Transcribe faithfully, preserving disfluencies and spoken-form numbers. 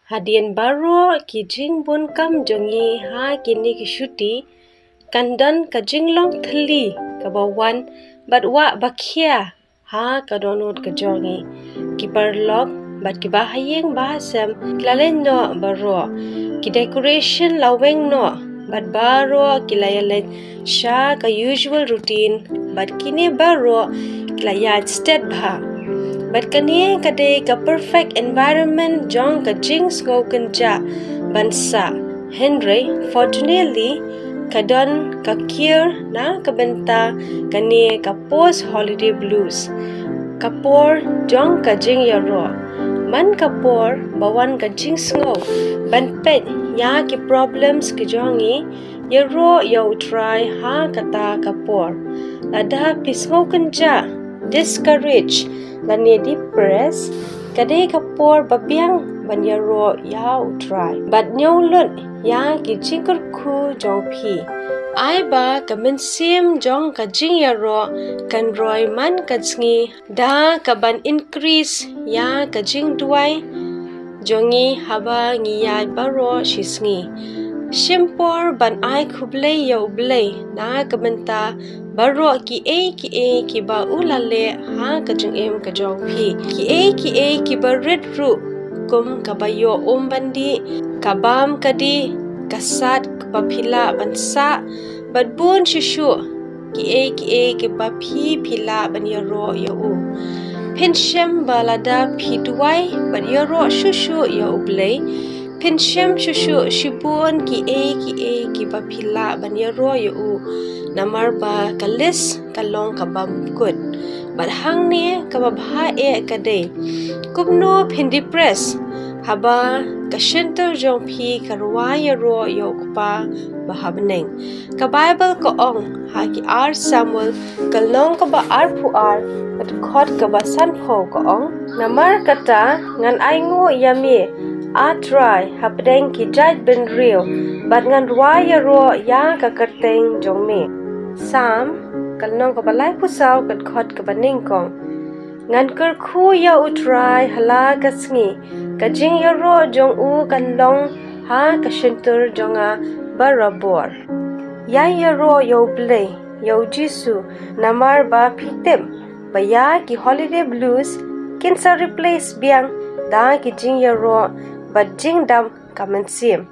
Hadien baroh ki jingbun kam jong ngi ha kine ki shuti, kan don ka jinglong thylli kaba wan bad wah ba khia ha ka dohnud ka jong ngi. Ki paralok bad ki bahaïing bahasem ki la leit noh baroh. Ki decoration la weng noh bad baroh ki la ïaleit sha ka usual routine bad kine baroh ki la ïaid stet bha. Bad kane ka dei ka perfect environment jong ka jingsngew kynjah ban sah. Hynrei, fortunately, ka don ka cure na ka bynta kane ka post holiday blues. Ka por jong ka jingïaroh. Man ka por ba wan ka jingsngew ban peit ïa ki problems ki jong ngi, ïaroh ïa U Trai ha kata ka por. Lada phi sngew kynjah, discourage lane depressed, ka dei ka por ba biang ban ïaroh ïa U Trai bad ñiew lut ïa ki jingkyrkhu jong phi. Ai ba ka mynsiem jong ka jingïaroh kan roi man ka sngi da kaban increase ïa ka jingduwai jong ngi haba ngi ïaid baroh shi sngi. Shim por ban ai khublei ïa U Blei na ka bynta baroh kiei kiei kiba u la leh ha ka jingim ka jong phi. Kiei kiei kiba rit ruh, kum kaba ïoh um ban dih, ka bam ka dih, ka sad kaba phi lah ban sah, bad bun shuh shuh kiei kiei kiba phi phi lah ban ïaroh ïa U. Phin shem ba lada phi duwai bad ïaroh shuh shuh ïa U Blei, phin shem shuh shuh shibun kiei kiei kiba phi lah ban ïaroh ïa U. Namar ba ka list ka long kaba kut. Bad hangne kaba bha eh ka dei, kumno phin depressed haba ka shyntur jong phi ka rwai ïaroh ïa U Kpa ba ha bneng. Ka Baibl ka ong ha ki ar Samuel ka lynnong kaba arphew ar, ka dkhot kaba sanphew ka ong, namar kata ngan ainguh ïa me, A Trai, hapdeng ki jait bynriew, bad ngan rwai ïaroh ïa ka kyrteng jong me. Salm ka lynnong kaba laiphew saw, ka dkhot kaba nyngkong. Ngan kyrkhu ïa U Trai ha la ka sngi, ka jingïaroh jong U kan long ha ka shyntur jong nga barabor. Ïai ïaroh ïa U Blei, ïa U Jisu, namar ba phi tip ba ïa ki holiday blues kin sa replace biang da ki jingïaroh bad jingdap ka mynsiem.